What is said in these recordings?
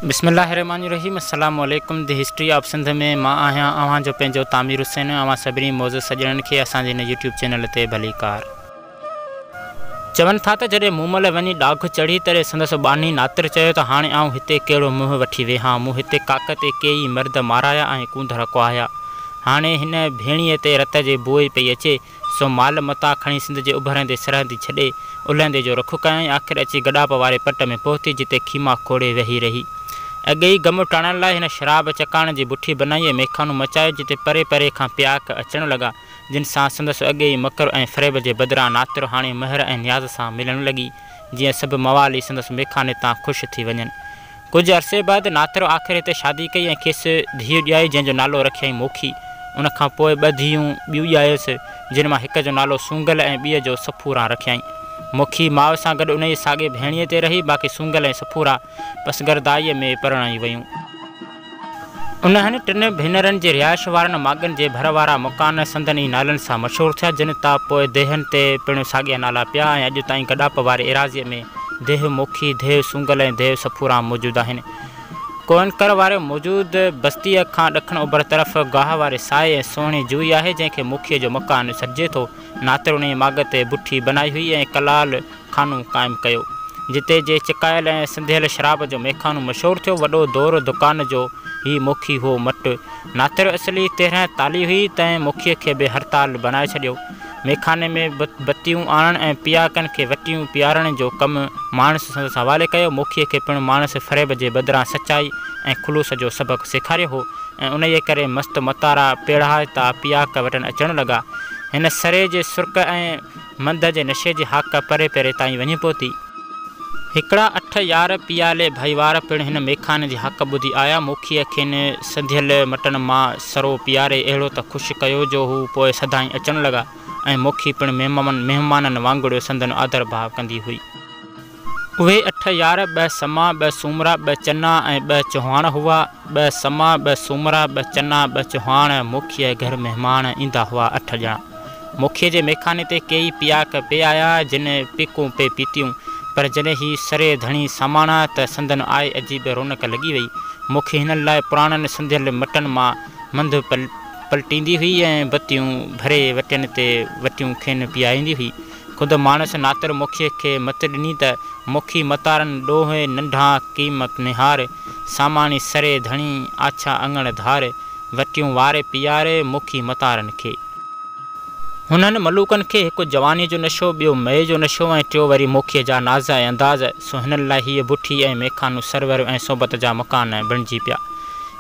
بسم الله الرحمٰن الرحيم السلام عليڪم the history of Sindh ۾ مان آهيان اوهان جو پنهنجو تعمير حسين اوهان سڀني معزز سڄڻن کي اسان جي هن يوٽيوب چينل تي ڀليڪار. چون ٿا ته جڏهن مومل وڃي ڏاگهه چڙهي تڏهن سندس ٻانهي ناتر چيو ته هاڻي آئون هتي ڪهڙو منهن وٺي ويهان مون هتي ڪاڪ تي ڪيئي مرد مارايا ۽ ڪونڌر ڪهايا هاڻي هن ڀيڻيء تي رت جي بوء پئي اچي سو مال متاع کڻي سنڌ جي اڀرندي سرحدي ڇڏي، الهندي جو رخ ڪيائين. آخر اچي گڏاپ واري پٽ ۾ پهتي، جتي خيما کوڙي ويهي رهي. اڳي ئي غم ٽاڻڻ لاء هن شراب چڪاڻ جي بٺي بنائي ۽ ميخانو مچايو، جتي پري پري کان پياڪ اچڻ لڳا، جن سان سندس اڳي ئي مڪر ۽ فريب جي بدران ناتر هاڻي مهر ۽ نياز سان ملڻ لڳي، جيئن سڀ موالي سندس ميخاني تان خوش ٿي وڃن. ڪجهه عرصي بعد ناتر آخر هتي شادي ڪئي ۽ کيس ڌيء ڄائي جنهن جو نالو رکيائين موکي. ان کان پوء ٻه ڌيئون ٻيون ڄايس جن مان هڪ جو نالو سونگل ۽ ٻيء جو صفوران رکيائين. موکي ماء سان گڏ انهيء ساڳي ڀيڻيء تي رهي باقي سونگل ۽ صفورا پسگردائيء ۾ پرڻائي ويون. انهن ٽن ڀينرن جي رهائش وارن ماڳن جي ڀر وارا مڪان سندن ئي نالن سان مشهور ٿيا، جن تان پوء ديهن تي پڻ ساڳيا نالا پيا ۽ اڄ تائين گڏاپ واري ايراضيء ۾ ديهه موکي، ديهه سونگل ۽ ديهه صفوران موجود آهن. ڪوئنڪر واري موجود بستيء کان ڏکڻ اوڀر طرف گاهه واري سائي ۽ سهڻي جوئي آهي، جنهن کي موکيء جو مڪان سڏجي ٿو. ناتر انهيء ماڳ تي بٺي بنائي هئي ۽ ڪلال خانو قائم ڪيو، جتي جي چڪايل ۽ سنڌيل شراب جو ميخانو مشهور ٿيو. وڏو دور دڪان جو هي موکي هو مٽ. ناتر اصلي 13 تالي هئي، تنهن موکيء کي به هرتال بنائي ڇڏيو. ميخاني ۾ بتيون آڻڻ ۽ پياڪن کي وٽيون پيارڻ جو ڪم ماڻس سندس حوالي ڪيو. موکيء کي پڻ ماڻس فريب جي بدران سچائي ۽ خلوص جو سبق سيکاريو هو ۽ انهيء ڪري مست متارا پيڙهائتا پياڪ وٽن اچڻ لڳا. هن سري جي سرڪ ۽ منڌ جي نشي جي هاڪ پري پري تائين وڃي پهتي. هڪڙا اٺ يار پيالي ڀائيوار پڻ هن ميخاني جي هاڪ ٻڌي آيا. موکيء کين سنڌيل مٽن مان سرو پياري اهڙو ته خوش ڪيو جو هو پوء سدائين اچڻ لڳا ۽ موکي پڻ مهمانن وانگر سندن آڌرڀاء ڪندي هئي. اهي اٺ يار، ٻه سما، ٻه سومرا، ٻه چنا ۽ ٻه چوهاڻ هئا. ٻه سما، ٻه سومرا، ٻه چنا، ٻه چوهاڻ، موکيء گهر مهمان ايندا هئا اٺ ڄڻا. موکيء جي ميخاني تي ڪيئي پياڪ پئي آيا، جن پيڪون پئي پيتيون، پر جڏهن هي سري ڌڻي ساماڻا ته سندن آئي عجيب رونق لڳي وئي. موکي هنن لاء پراڻن سنڌيل مٽن مان منڌ پلٽيندي هئي ۽ بتيون ڀري وٽين تي وٽيون کين پياريندي هئي. خود ماڻس ناتر موکيء کي مت ڏني ته، موکي متارن ڏوهه ننڍا ڪيم نهار، ساماڻي سري ڌڻي آڇا اڱڻ ڌار، وٽيون واري پياري موکي متارن کي. هنن ملوڪن کي هڪ جوانيء جو نشو، ٻيو مئي جو نشو ۽ ٽيو وري موکيء جا ناز ۽ انداز، سو هنن لاء هيء بٺي ۽ ميخانو سرور ۽ صحبت جا مڪان بڻجي پيا.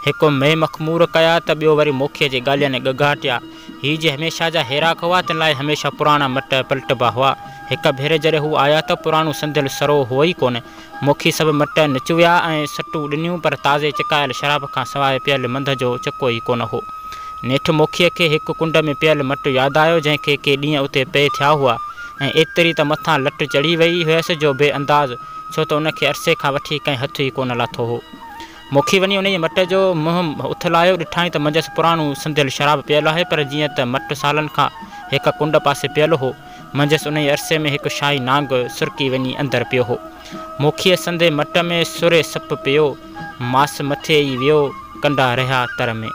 هڪ مئي مخمور ڪيا ته ٻيو وري موکيء جي ڳالهين ڳگهاٽيا. هي جي هميشه جا هيراڪ هئا، تن لاء هميشه پراڻا مٽ پلٽبا هئا. هڪ ڀيري جڏهن هو آيا ته پراڻو سنڌيل سرو هو ئي ڪونه. موکي سڀ مٽ نچويا ۽ سٽون ڏنيون، پر تازي چڪايل شراب کان سواء پيل منڌ جو چڪو ئي ڪونه هو. نيٺ موکيء کي هڪ ڪنڊ ۾ پيل مٽ ياد آيو، جنهن کي ڪي ڏينهن اتي پئي ٿيا هئا ۽ ايتري ته مٿان لٽ چڙهي ويئي هيس جو بي انداز، ڇو ته ان کي عرصي کان وٺي ڪنهن هٿ ئي ڪونه لاٿو هو. موکي وڃي انهيء مٽ جو منهن اٿلايو، ڏٺائين ته منجهس پراڻو سنڌيل شراب پيل آهي، پر جيئن ته مٽ سالن کان هڪ ڪنڊ پاسي پيل هو، منجهس انهيء عرصي ۾ هڪ شاهي نانگ سرڪي وڃي اندر پيو هو. موکيء سندي مٽ ۾ سري سپ پيو، ماس مٿي ئي ويو، ڪنڊا رهيا تر ۾.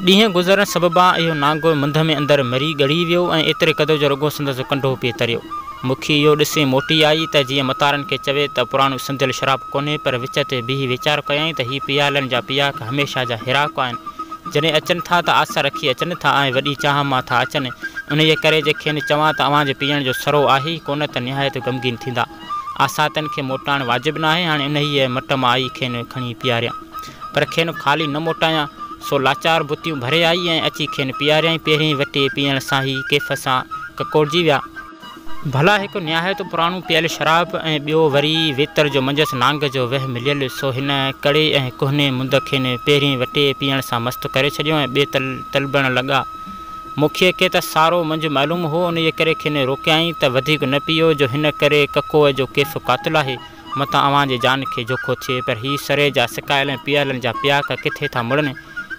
ڏينهن گذرڻ سببان اهو نانگ منڌ ۾ اندر مري ڳڙي ويو ۽ ايتري قدر جو رڳو سندس ڪنڍو پئي تريو. مکي اهو ڏسي موٽي آئي ته جيئن متارن کي چوي ته پراڻو سنڌيل شراب ڪونهي پر وچ تي بيهي ويچار ڪيائين ته هي پيالن جا پياڪ هميشه جا هيراڪ آهن. جڏهن اچن ٿا ته آس رکي اچن ٿا ۽ وڏي چاهه مان ٿا اچن. انهيء ڪري جي کين چوان ته اوهان جي پيئڻ جو سرو آهي ئي ڪونه ته نهايت غمگين ٿيندا. آسائتن کي موٽائڻ واجب ناهي، هاڻي انهيء مٽ مان ئي کين کڻي پياريان. پر کين خالي نه موٽايان. سو لاچار بتيون ڀري آئي ۽ اچي کين پياريائين. پهرين وٽي پيئڻ سان ئي ڪيف سان ڪڪوڙجي ويا. ڀلا هڪ نهايت پراڻو پيل شراب ۽ ٻيو وري ويتر جو منجهس نانگ جو وهه مليل، سو هن ڪڙي ۽ ڪهني مند کين پهرين وٽي پيئڻ سان مست ڪري ڇڏيو ۽ ٻئي طلبڻ لڳا. مکيء کي ته سارو منجهه معلوم هو، انهيء ڪري کين روڪيائين ته وڌيڪ نه پيئو، جو هن ڪري ڪڪوء جو ڪيف قاتل آهي. متان اوهان جي جان کي جوکو ٿئي، پر هي سري جا سڪايل ۽ پيالن جا پياڪ ڪٿي ٿا مڙن؟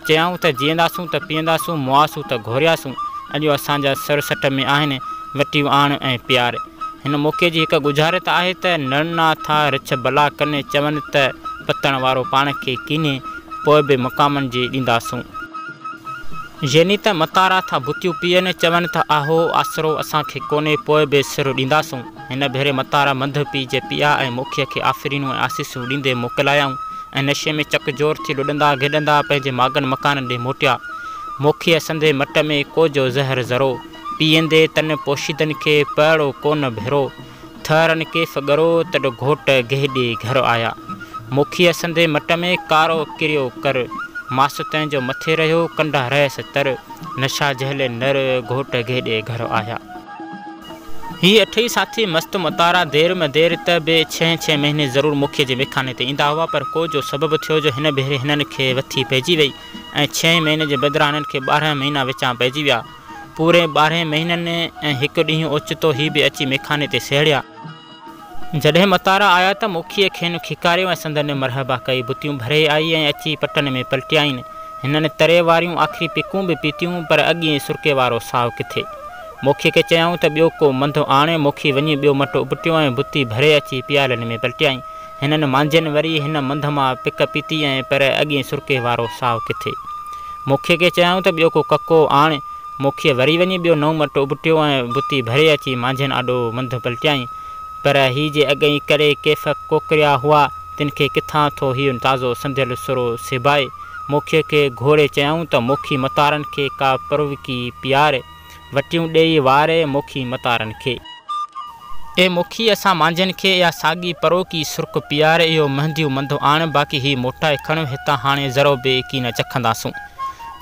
چيائون ته جيئنداسون ته پيئنداسون، مئاسون ته گهورياسون. اڄ اسان جا سر سٽ ۾ آهن، وٽيون آڻ ۽ پيار. هن موقعي جي هڪ ڳجهارت آهي ته نڙنا ٿا رڇ بلا ڪن، چون ته پتڻ وارو پاڻ کي ڪينهي، پوء به مقامن جي ڏينداسون. يعني ته متارا ٿا بتيون پيئن، چون ته آهو آسرو اسان کي ڪونهي، پوء به سر ڏينداسون. هن ڀيري متارا منڌ پي جي پيا ۽ موکيء کي آفرينون ۽ آسيسون ڏيندي موڪلايائون ۽ نشي ۾ چڪ چور ٿي لڏندا گهڏندا پنهنجي ماڳن مڪانن ڏي موٽيا. موکيء سندي مٽ ۾ ڪو جو زهر ذرو، پيئندي تن پوشيدن کي پئڙو ڪونه ڀيرو. ٿهرن ڪيف ڳرو، تڏ گهوٽ گيهه ڏي گهر آيا. موکيء سندي مٽ ۾ ڪارو ڪريو ڪر، ماس تنهن جو مٿي رهيو، ڪنڊا رهيس تر، نشا جهلي نر، گهوٽ گيهه ڏي گهر آيا. هي اٺئي ساٿي مست متارا دير م دير ته به ڇهين ڇهين مهيني ضرور موکيء جي ميخاني تي ايندا هئا، پر ڪو جو سبب ٿيو جو هن ڀيري هنن کي وٿي پئجي وئي ۽ ڇهين مهيني جي بدران هنن کي 12 مهينا وچان پئجي ويا. پوري 12 مهينن ۽ هڪ ڏينهن اوچتو هي به اچي ميخاني تي سهڙيا. جڏهن متارا آيا ته موکيء کين کيڪاريو ۽ سندن مرحبا ڪئي. بتيون ڀري آئي ۽ اچي پٽن ۾ پلٽيائين. هنن تري واريون آخري پڪون به پيتيون، پر اڳئين سرڪي وارو ساء ڪٿي؟ موکيء کي چيائون ته ٻيو ڪو منڌ آڻ. موکي وڃي ٻيو مٽ اپٽيو ۽ بتي ڀري اچي پيالن ۾ پلٽيائين. هنن مانجهين وري هن منڌ مان پڪ پيتي ۽ پر اڳئين سرڪي وارو ساء ڪٿي؟ موکيء کي چيائون ته ٻيو ڪو ڪڪو آڻ. موکيء وري وڃي ٻيو نئون مٽ اپٽيو ۽ بتي ڀري اچي مانجهين آڏو منڌ پلٽيائين. پر هي جي اڳئين ڪري ڪيف ڪوڪريا هئا، تن کي ڪٿان ٿو هيء تازو سنڌيل سرو سيبائي. موکيء کي گهوري چيائون ته موکي متارن کي ڪا پروڪي پيار، وٽيون ڏيئي وار، موکي متارن کي. اي موکي، اسان مانجهين کي اها ساڳي پروڪي سرڪ پيار، اهو مهنديون منڌ آڻ، باقي هي موٽائي کڻ، هتان هاڻي ذرو به ڪين چکنداسون.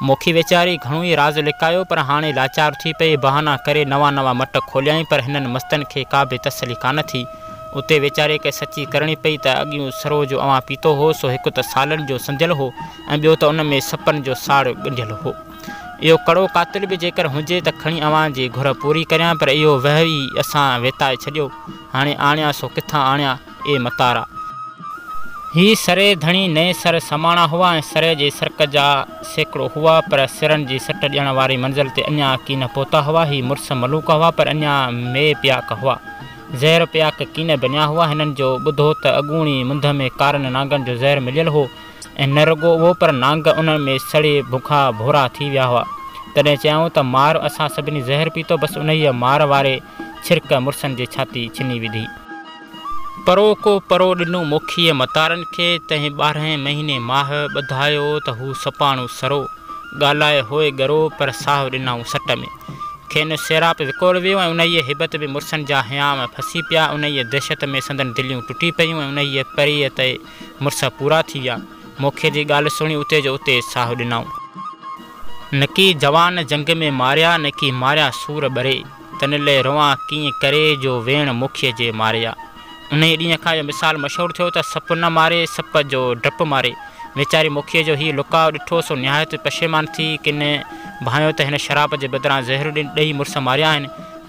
موکي ويچاري گهڻو ئي راز لڪايو، پر هاڻي لاچار ٿي پئي. بهانا ڪري نوان نوان مٽ کوليائين، پر هنن مستن کي ڪا به تسلي ڪانه ٿي. اتي ويچاري کي سچي ڪرڻي پئي ته اڳيون سرو جو اوهان پيتو هو، سو هڪ ته سالن جو سنڌيل هو ۽ ٻيو ته ان ۾ سپن جو ساڙ ڳنڍيل هو. اهو ڪڙو قاتل به جيڪر هجي ته کڻي اوهان جي گهر پوري ڪريان، پر اهو وهه ئي اسان ويتائي ڇڏيو. هاڻي آڻيان سو ڪٿان آڻيان، اي متارا! هي سري ڌڻي نئين سر سماڻا هئا ۽ سري جي سرڪ جا سيڪڙو هئا، پر سرن جي سٽ ڏيڻ واري منزل تي اڃا ڪين پهتا هئا. هي مڙس ملوڪ هئا، پر اڃا مئي پياڪ هئا. زهر پياڪ ڪين بنيا هئا. هنن جو ٻڌو ته اڳوڻي منڌ ۾ ڪارن نانگن جو زهر مليل هو ۽ نه رڳو اهو پر نانگ انهن ۾ سڙي بکا ڀورا ٿي ويا هئا. تڏهن چيائون ته مار اسان سڀني زهر پيتو، بس انهيء مار واري ڇرڪ مڙسن جي ڇاتي ڇني وڌي. پرو ڪو پرو ڏنو موکيء متارن کي، تنهن ٻارهين مهيني ماهه ٻڌايو ته هو سپاڻو سرو، ڳالهائي هوء ڳرو، پر ساهه ڏنائون سٽ ۾. کين سيراپ وڪوڙ ويو ۽ انهيء هيبت ۾ مڙسن جا هيانء ڦسي پيا، انهيء دهشت ۾ سندن دليون ٽٽي پيون ۽ انهيء پريء تي مڙس پورا ٿي ويا. موکيء جي ڳالهه سڻي اتي جو اتي ساهه ڏنائون. نڪي جوان جنگ ۾ ماريا، نڪي ماريا سور ٻري. تن لئه روئان ڪيئن ڪري، جو ويڻ موکيء جي ماريا. انهيء ڏينهن کان اهو مثال مشهور ٿيو ته سپ نه ماري، سپ جو ڊپ ماري. ويچاري موکيء جو هيء لقاء ڏٺو سو نهايت پشيمان ٿي، ڪن ڀانيو ته هن شراب جي بدران زهر ڏئي مڙس ماريا آهن.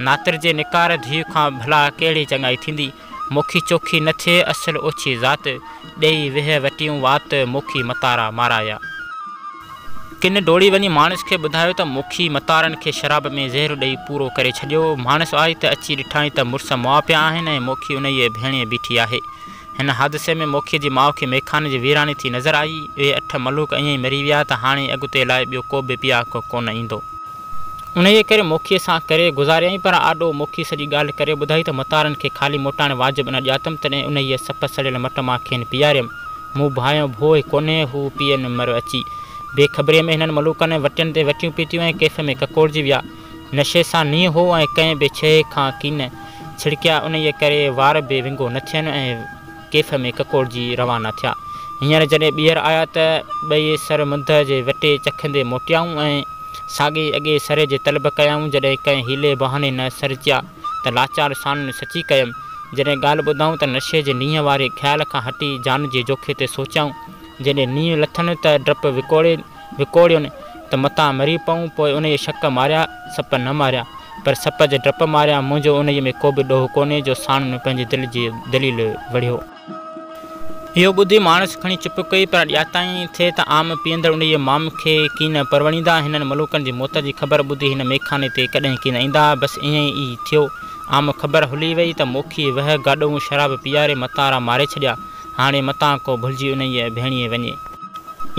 ناتر جي نڪار ڌيء کان ڀلا ڪهڙي چڱائي ٿيندي؟ موکي چوکي نه ٿئي، اصل اوڇي ذات، ڏيئي 20 وٽيون وات، موکي متارا مارايا. ڪن ڊوڙي وڃي ماڻس کي ٻڌايو ته موکي متارن کي شراب ۾ زهر ڏيئي پورو ڪري ڇڏيو. ماڻس آئي ته اچي ڏٺائين ته مڙس مئا پيا آهن ۽ موکي انهيء ڀيڻي بيٺي آهي. هن حادثي ۾ موکيء جي ماء کي ميخاني جي ويراني ٿي نظر آئي. اهي 8 ملوڪ ائين ئي مري ويا ته هاڻي اڳتي لاء ٻيو ڪو به پياڪ ڪونه ايندو. انهيء ڪري موکيء سان ڪري گذاريائين، پر آڏو موکي سڄي ڳالهه ڪري ٻڌائي ته متارن کي خالي موٽائڻ واجب نه ڄاتم، تڏهن انهيء سپ سڙيل مٽ مان کين پياريم. مون ڀانئيو ڀوء ڪونهي، هو پيئن مر اچي. بي خبريء ۾ هنن ملوڪن وٽين تي وٽيون پيتيون ۽ ڪيف ۾ ڪڪوڙجي ويا. نشي سان نينهن هو ۽ ڪنهن به ڇيهي کان ڪين ڇڙڪيا، انهيء ڪري وار به ونگو نه ٿين ۽ ڪيف ۾ ڪڪوڙجي روانا ٿيا. هينئر جڏهن ٻيهر آيا ته ٻئي سر منڌ جي وٽي چکندي موٽيائون ۽ ساڳئي اڳي سري جي طلب ڪيائون، جڏهن ڪنهن حيلي بهاني نه سرچيا ته لاچار ساڻن سچي ڪيم. جڏهن ڳالهه ٻڌائون ته نشي جي نينهن واري خيال کان هٽي جان جي جوکي تي سوچيائون. جڏهن نينهن لٿن ته ڊپ وڪوڙين ته متان مري پئون، پوء انهيء شڪ ماريا، سپ نه ماريا، پر سپ جي ڊپ ماريا. منهنجو انهيء ۾ ڪو به ڏوهه ڪونهي جو ساڻن پنهنجي دل جي دليل وڙهيو. اهو ٻڌي ماڻس کڻي چپ ڪئي، پر ڄاتائين ٿي ته عام پيئندڙ انهيء مام کي ڪين پروڙيندا. هنن ملوڪن جي موت جي خبر ٻڌي هن ميخاني تي ڪڏهن ڪين ايندا. بس ائين ئي ٿيو. عام خبر هلي وئي ته موکيء 20 گاڏئون شراب پياري متارا ماري ڇڏيا. هاڻي متان ڪو ڀلجي انهيء ڀيڻيء وڃي.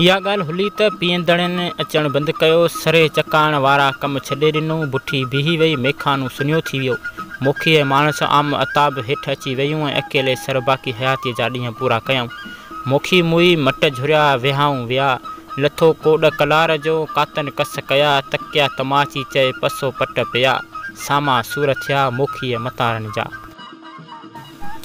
اها ڳالهه هلي ته پيئندڙن اچڻ بند ڪيو، سرهي چڪائڻ وارا ڪم ڇڏي ڏنو، بٺي بيهي وئي، ميخانو سڃو ٿي ويو. موکي ۽ ماڻس عام عتاب هيٺ اچي ويون ۽ اڪيلي سر باقي حياتيء جا ڏينهن پورا ڪيائون. موکي موئي، مٽ جهريا، وهائون ويا. لٿو ڪوڏ ڪلار جو، ڪاتن ڪس ڪيا، تڪيا تماچي چئي، پسو پٽ پيا. ساما سور ٿيا، موکيء متارن جا.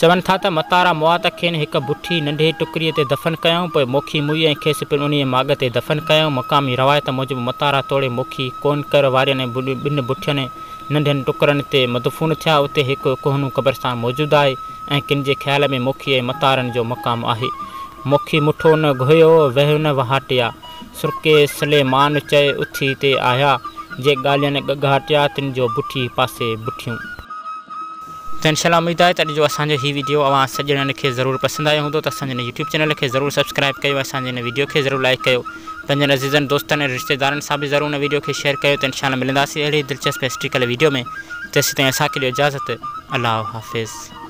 چون ٿا ته متارا مئا ته کين هڪ بٺي ننڍي ٽڪريء تي دفن ڪيائون، پوء موکي موئي ۽ کيس پڻ انهيء ماڳ تي دفن ڪيائون. مقامي روايت موجب متارا توڙي موکي ڪونڪر وارين ٻن بٺين ننڍن ٽڪرن تي مدفون ٿيا. اتي هڪ ڪهنو قبرستان موجود آهي ۽ ڪن جي خيال ۾ موکي ۽ متارن جو مقام آهي. موکي مٺو نه گهيو، وهيو نه وهاٽيا. سرڪي سليمان چئي اٿي تي آيا، جي ڳالهين ڳگهاٽيا، تن جو بٺي پاسي بٺيون. ته انشاء الله اميد آهي ته اڄ جو اسان جو هي ويڊيو اوهان سڄڻن کي ضرور پسند آيو هوندو ته اسان جي هن يوٽيوب چينل کي ضرور سبسڪرائب ڪيو ۽ اسان جي هن ويڊيو کي ضرور لائيڪ ڪيو پنهنجن عزيزن دوستن ۽ رشتيدارن سان به ضرور هن ويڊيو کي شيئر ڪيو ته انشاء الله ملنداسين اهڙي دلچسپ هسٽريڪل ويڊيو ۾ تيسيتائين اسان کي ڏيو اجازت الله حافظ.